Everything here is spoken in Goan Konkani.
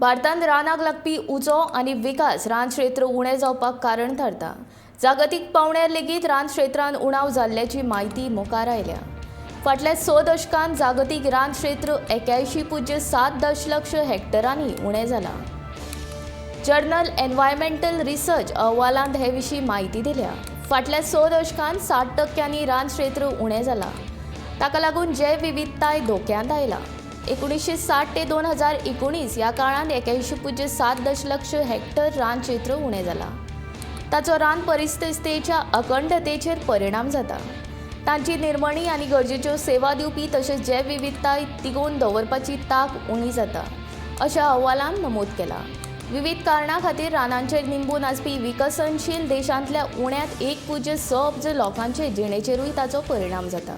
भारतांत रानाक लागपी उजो आनी विकास रान क्षेत्र उणें जावपाक कारण थारता. जागतीक पावंड्यार लेगीत रान क्षेत्रांत उणाव जाल्ल्याची म्हायती मुखार आयल्या. फाटल्या 6 दशकांत जागतीक रान क्षेत्र 81.7 दशलक्ष हेक्टरांनी उणें जालां. जर्नल एनवायरमेंटल रिसर्च अहवालांत हे विशीं म्हायती दिल्या. फाटल्या 6 दशकांत 60% रान क्षेत्र उणें जालां. ताका लागून जैवविविधताय धोक्यांत आयला. 1960 ते 2019 ह्या काळांत 81.7 दशलक्ष हेक्टर रान क्षेत्र उणें जालां. ताचो रान परिस्थितीच्या अखंडतेचेर परिणाम जाता. तांची निर्मणी आनी गरजेच्यो सेवा दिवपी तशेंच जैवविविधताय तिगोवन दवरपाची तांक उणी जाता, अशें अहवालांत नमूद केलां. विविध कारणां खातीर रानांचेर निंबून आसपी विकसनशील देशांतल्या उण्यांत 1.6 अब्ज लोकांचे जिणेचेरूय ताचो परिणाम जाता.